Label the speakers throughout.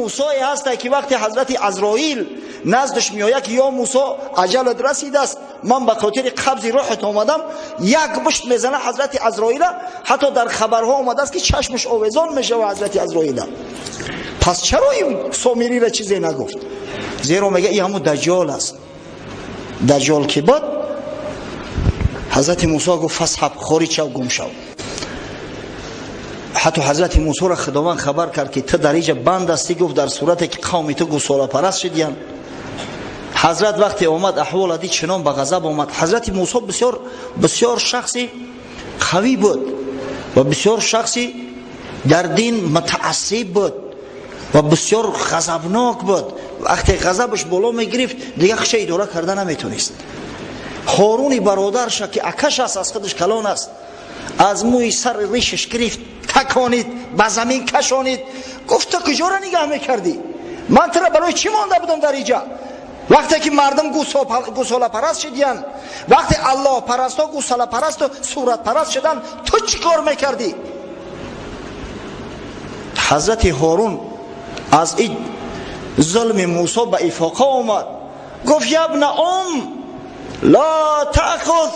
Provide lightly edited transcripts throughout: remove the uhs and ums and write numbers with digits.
Speaker 1: Мусое ҳаста ки вақте ҳазрати Азроил наздаш меояд ки ё Мусо, аҷалат расидааст, ман ба хотири қабзи рӯҳат омадам, як мушт мезана ҳазрати Азроила, ҳатто дар хабарҳо омадааст ки чашмаш овезон мешава ҳазрати Азроила. Пас чаро ин Сомириро чизе нагуфт? Зеро мега ин ҳамун Даҷҷол аст. Даҷҷол ки буд, ҳазрати Мусо гуфт фасҳаб, хориҷ шав, гум шав. Ҳатто ҳазрати Мусоро Худованд хабар кард ки ту дар инҷа банд ҳастӣ, гуфт дар сурате ки қавми ту гусолапараст шудиянд. Ҳазрат вақте омад аҳвол дид, чунон ба ғазаб омад. Ҳазрати Мусо бисёр бисёр шахси қавӣ буд ва бисёр шахси дар дин мутаассиб буд ва бисёр ғазабнок буд. Вақте ғазабаш боло мегирифт, дигар худша идора карда наметонист. Ҳоруни бародарша ки акаш аст, аз худаш калон аст, аз мӯи сари ришаш гирифт, таконид, ба замин кашонид, гуфт ту куҷоро нигаҳ мекардӣ? Ман тура барои чӣ монда будам дар инҷа? Вақте ки мардум гусолапараст шудиянд, вақте аллоҳпарастҳо гусолапарасту суратпараст шуданд, ту чӣ кор мекардӣ? Ҳазрати Ҳорун аз ин зулми Мусо ба ифоқа омад, гуфт ябна ум ла таъхуз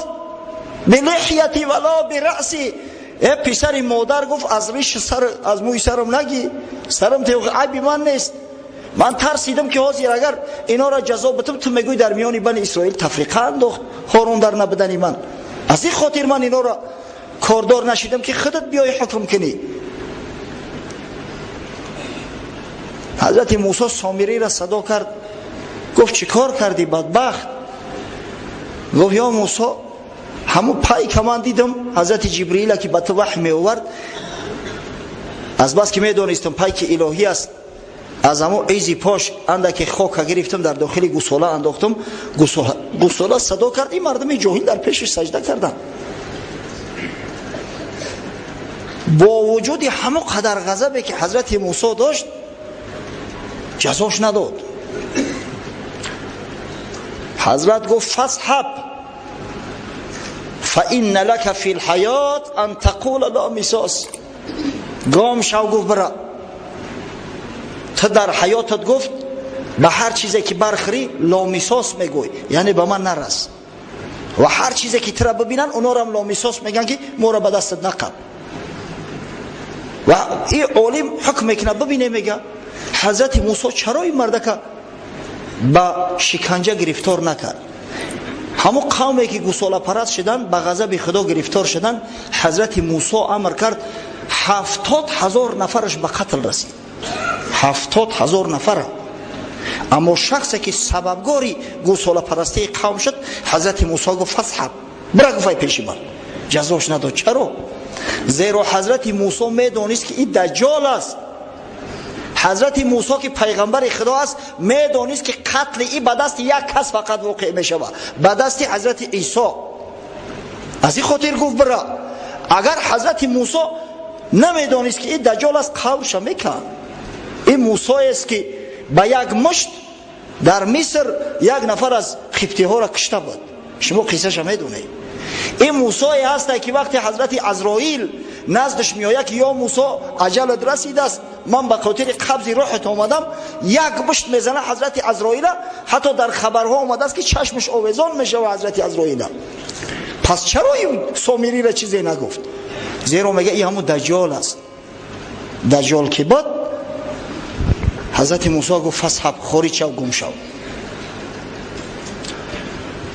Speaker 1: билиҳяти вала бираъси. Э писари модар, гуфт аз риши сар, аз мӯи сарам нагӣ, сарам айби ман нест. Ман тарсидам ки ҳозир агар инора ҷазо битам, ту мегӯй дар миёни бани Исроил тафриқа андохт Ҳорун дар набудани ман. Аз ин хотир ман инора кордор нашидам ки худат биёи ҳукм кунӣ. Ҳазрати Мусо Сомириро садо кард, гуфт чӣ кор кардӣ бадбахт? Гуфт ё Мусо, ҳамун пайка ман дидам ҳазрати Ҷибриила ки ба ту ваҳй меовард, аз бас ки медонистам пайки илоҳӣ аст, аз ҳамун изи пош андаке хока гирифтам, дар дохили гусола андохтам, гусола садо кард, ин мардуми ҷоҳил дар пешаш саҷда карданд. Бо вуҷуди ҳамон қадар ғазабе ки ҳазрати Мусо дошт, ҷазош надод. Ҳазрат гуфт фасҳаб фаинна лака фи лҳаёт ан тақула ла мисос. Гом шав, гуфт бира, ту дар ҳаётат, гуфт ба ҳар чизе ки бархӯрӣ ломисос мегӯй, яъне ба ман нарас, ва ҳар чизе ки тура бибинанд онорам ломисос мегӯянд ки моро ба дастат нақаб. Ва ин олим ҳукм мекунад, бибине, мега ҳазрати Мусо чаро ин мардака ба шиканҷа гирифтор накард? Ҳамон қавме ки гусолапараст шуданд, ба ғазаби Худо гирифтор шуданд, ҳазрати Мусо амр кард 70,000 нафараш ба қатл расид. 70,000 нафара. Аммо шахсе ки сабабгори гусолапарастии қавм шуд, ҳазрати Мусо гуфт фасҳаб, бира, гуфт ай пеши ман. Ҷазош надод. Чаро? Зеро ҳазрати Мусо медонист ки ин Даҷҷол аст. Ҳазрати Мусо ки пайғамбари Худо аст, медонист ки қатли ин ба дасти як кас фақат воқеъ мешавад, ба дасти ҳазрати Исо. Аз ин хотир гуфт бира. Агар ҳазрати Мусо намедонист ки ин Даҷҷол аст, қаврша мекард. Ин Мусоест ки ба як мушт дар Миср як нафар аз қибтиҳоро кушта буд, шумо қиссаша медонед. Ин Мусое ҳаста ки вақте ҳазрати Азроил наздаш меояд ки ё Мусо, аҷалат расидааст, ман ба хотири қабзи рӯҳат омадам, як мушт мезана ҳазрати Азроила, ҳатто дар хабарҳо омадааст ки чашмаш овезон мешава ҳазрати Азроила. Пас чаро ин Сомириро чизе нагуфт? Зеро мега ин ҳамун Даҷҷол аст. Даҷҷол ки буд, ҳазрати Мусо гуфт фасҳаб, хориҷ шав, гум шав.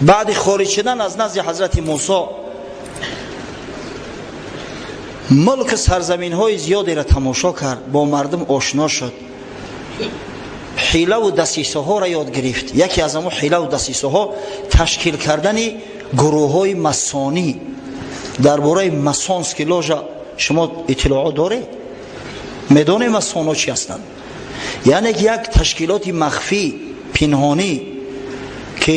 Speaker 1: Баъди хориҷ шудан аз назди ҳазрати Мусо мулк сарзаминҳои зиёдеро тамошо кард, бо мардум ошно шуд, ҳилаву дасисаҳоро ёд гирифт. Яке аз ҳамон ҳилаву дасисаҳо ташкил кардани гурӯҳҳои масонӣ. Дар бораи масонский ложа шумо иттилоот доред? Медонед масонҳо чӣ ҳастанд? Яъне ки як ташкилоти махфӣ, пинҳонӣ, ки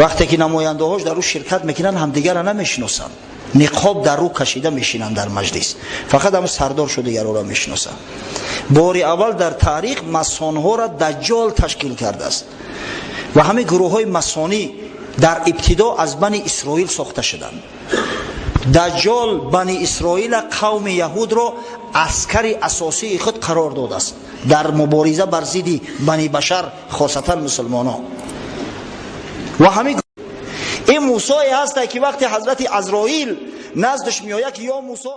Speaker 1: вақте ки намояндаҳош дар ӯ ширкат мекунанд, ҳамдигарро намешиносанд, ниқоб дар рӯ кашида мешинанд дар маҷлис, фақат ҳамн сардор шу дигарҳоро мешиносанд. Бори аввал дар таърих масонҳоро Даҷҷол ташкил кардааст ва ҳамин гурӯҳҳои масонӣ дар ибтидо аз бани Исроил сохта шуданд. Даҷҷол Бани Исроила, қавми яҳудро аскари асосии худ қарор додааст дар мубориза бар зидди бани башар, хосатан мусулмонон. Ва ҳамин ин Мусое ҳаста, ки вақте ҳазрати Азроил наздаш меояд, ки ё Мусо.